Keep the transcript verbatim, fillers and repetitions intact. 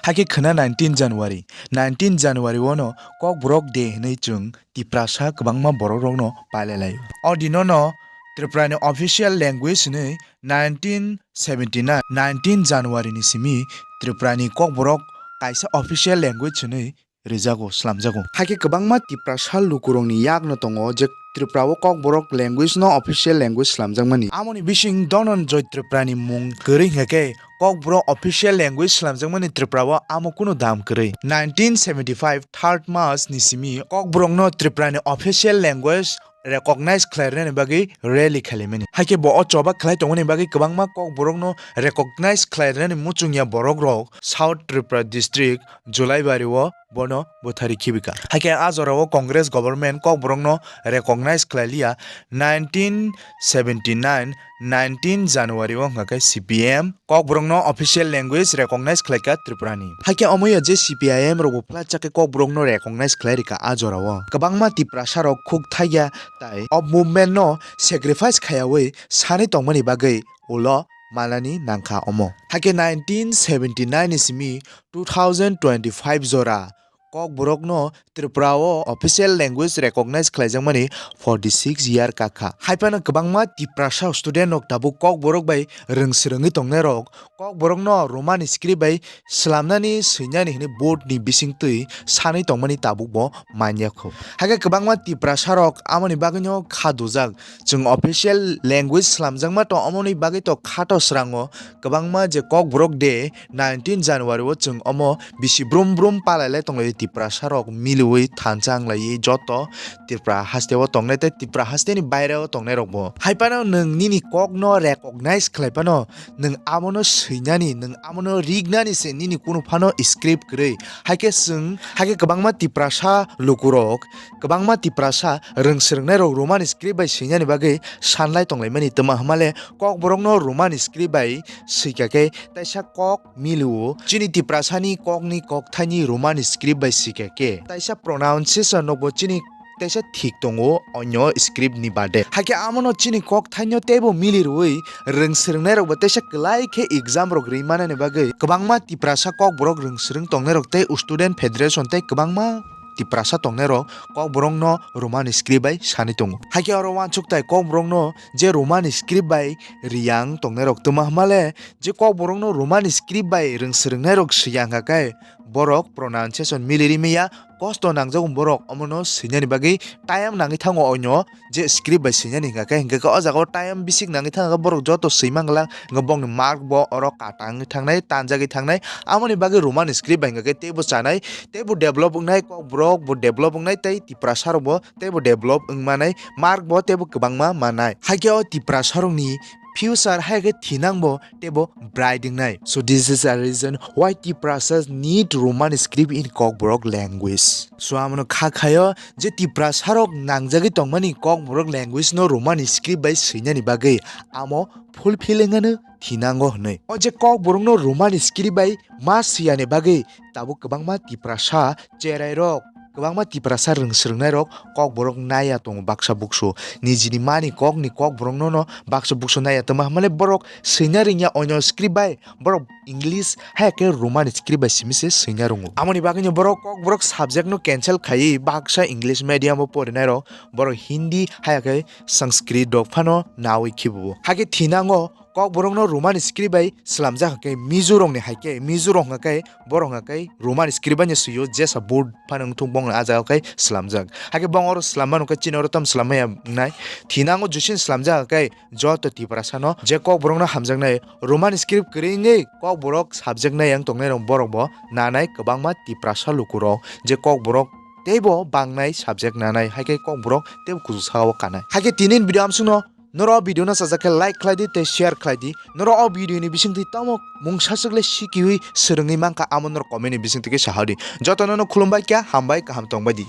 Hakhe khwna nineteen January, nineteen January o no Kokborok Day hwnwi chwng Tiprasa kwbangma borok rokno pailai lai. O dino no Tripura ni official language hwnwi nineteen seventy nine, nineteen January ni simi Tripura ni Kokborok kaisa official language hwnwi rijago, slamjago. Hakhe kwbangma Tiprasa lukurokni yakno tongo je Tripura o Kokborok language no official language slamjakmani. Amoni bising Dhananjay Tripura ni mung kwrwi hwnkhe Kokborok official language slamjakmani Tripura o amo kunu dam kwrwi. Nineteen seventy five third March ni simi Kokborok no Tripura ni official language recognize khlai rwnani bagwi rally khailaimani. Hakhe bo o choba khlai tongmani bagwi kwbangma Kokborok no recognize khlai rwnani muchungya borok rok South Tripura district Julaibari o bono bwthari khibika. Hakhe a jorao Congress government Kokborok no recognize khlai liya. Nineteen seventy nine nineteen January o hwnkha khe C P M Kokborok no official language recognize khlaika Tripura ni. Hakhe omoya je C P I M rok bo phlachak khe Kokborok no recognize khlai rika a jorao. Kwbangma Tiprasa rok khuk thaiya tai o movement no sacrifice khaiyawi sanwi tongmani bagwi ulo manani nangkha omo. Hakhe nineteen seventy nine ni simi two thousand twenty five jora Kokborok no Tripura o official language recognize khlaijakmani forty six year kakha. Haiphano kwbangma Tiprasa student rok tabuk Kokborok bai rwng swrwngwi tongnai rok Kokborok no Roman script bai slamnani swinani hwnwi board ni bisingtwi sanwi tongmani tabuk bo manya kho. Hakhe kwbangma Tiprasa rok amoni bagwino kha dujak. Chwng official language slamjakma to omoni bagwi to kha to srango kwbangma je Kokborok Day nineteen January o chwng omo bisi brum brum palai lai tonglaio Tiprasa rok miliwi thansa wnglaiwi joto Tripura haste o tongnai tei Tripura haste ni baire o tongnai rok bo. Haiphano nwng nini kok no recognize khlai phano nwng abono swinani, nwng abono rignani se nini kunu phano script kwrwi. Haikhe chwng, haikhe kwbangma Tiprasa lukurok, kwbangma Tiprasa rwng swrwngnairok Roman script bai swinani bagwi sanlai tonglaimani. Twma hwnmale Kokborokno Roman script bai swikha khe taisa kok milio. Chini Tiprasani kokni kokthaini Roman script bai swikha khe taisa pronunciation rokbo chini teisa thik tongo onyo script ni bade. Hakhe amono chini kok thaino teibo mili rwui rwng swrwngnairokbo teisa kwlai khe exam rok ri manani bagwi kwbangma Tiprasa Kokborok rwng swrwng tongnairok tei student federation tei kwbangma Tiprasa tongnairok Kokborokno Roman script bai sani tongo. Hakhe oro uansuk tai Kokborokno je Roman script bai riyang tongnairok twma hwnmale je Kokborokno Roman script bai rwng swrwngnairok swiyang kha khe borok pronunciation mili ri maya, kosto nangjago borok omono swinani bagwi time nangwi thango onyo je script bai swinani hwnkha khe, hwnkha khe o jaga o time bisik nangwi thangkha khe borok joto swima glak hwnkha bokni mark bo oro kata wngwi thangnai, tanjagwi thangnai. Amoni bagwi Roman script bai hwnkha khe teibo chanai, teibo develop wngnai, Kokborok bo develop wngnai tei Tiprasa rok bo teibo develop wngmanai, mark bo teibo kwbangma manai. Hakhe o Tiprasa rokni future hai khe thinang bo teibo bright wngnai. So this is a reason why Tiprasas need Roman script in Kokborok language. So amono kha khaio je Tiprasarok nangjagwi tongmani Kokborok language no Roman script bai swinani bagwi amo fulfill wngano thinango hwnwi. O je Kokborokno Roman script bai ma swiyani bagwi tabuk kwbangma Tiprasa cherairok, kwbangma Tiprasa rwng swrwngnairok Kokborok naiya tongo baksa buksu. Nijini mani kokni Kokborokno no baksa buksu naiya, twma hwnmale borok swina ringya onyo script bai, borok English hai khe Roman script bai simi se swina rongo. Amoni bagwino borok Kokborok subject no cancel khaiwi baksa English medium o porinairok borok Hindi hai khe Sanskrit rok phano nawi khibo. Hakhe thinango Kokborokno Roman script bai swlamjak hwnkhe Mizo rokni hai khe, Mizo rok hwnkha khe borok hwnkha khe Roman script bai no swio, jesa board phano wngthung bongni ah jaga khe swlamjak. Hakhe bong oro swlamma hwnkhe chini oro tamo swlammaya wngnai. Thinango jusini swlamjak hwnkhe joto Tiprasano je Kokborokno hamjaknai Roman script kwrwi wngwi Kokborok subject nai yang tongnai rok borok bo nanai kwbangma Tiprasa lukurok je Kokborok teibo bangnai subject nanai, hai khe Kokborok teibo kuchuk saka o kanai. Hai khe tini ni video amsukno norok o video no chajak khe like khlai di tei share khlai di. Norok o video ni bisingtwi tamo mungsa swk le sikiwi swrwngwi mankha amo norok comment ni bisingtwi khe saha di. Jotono no khulumbai kha, hambai, kaham tongbai di.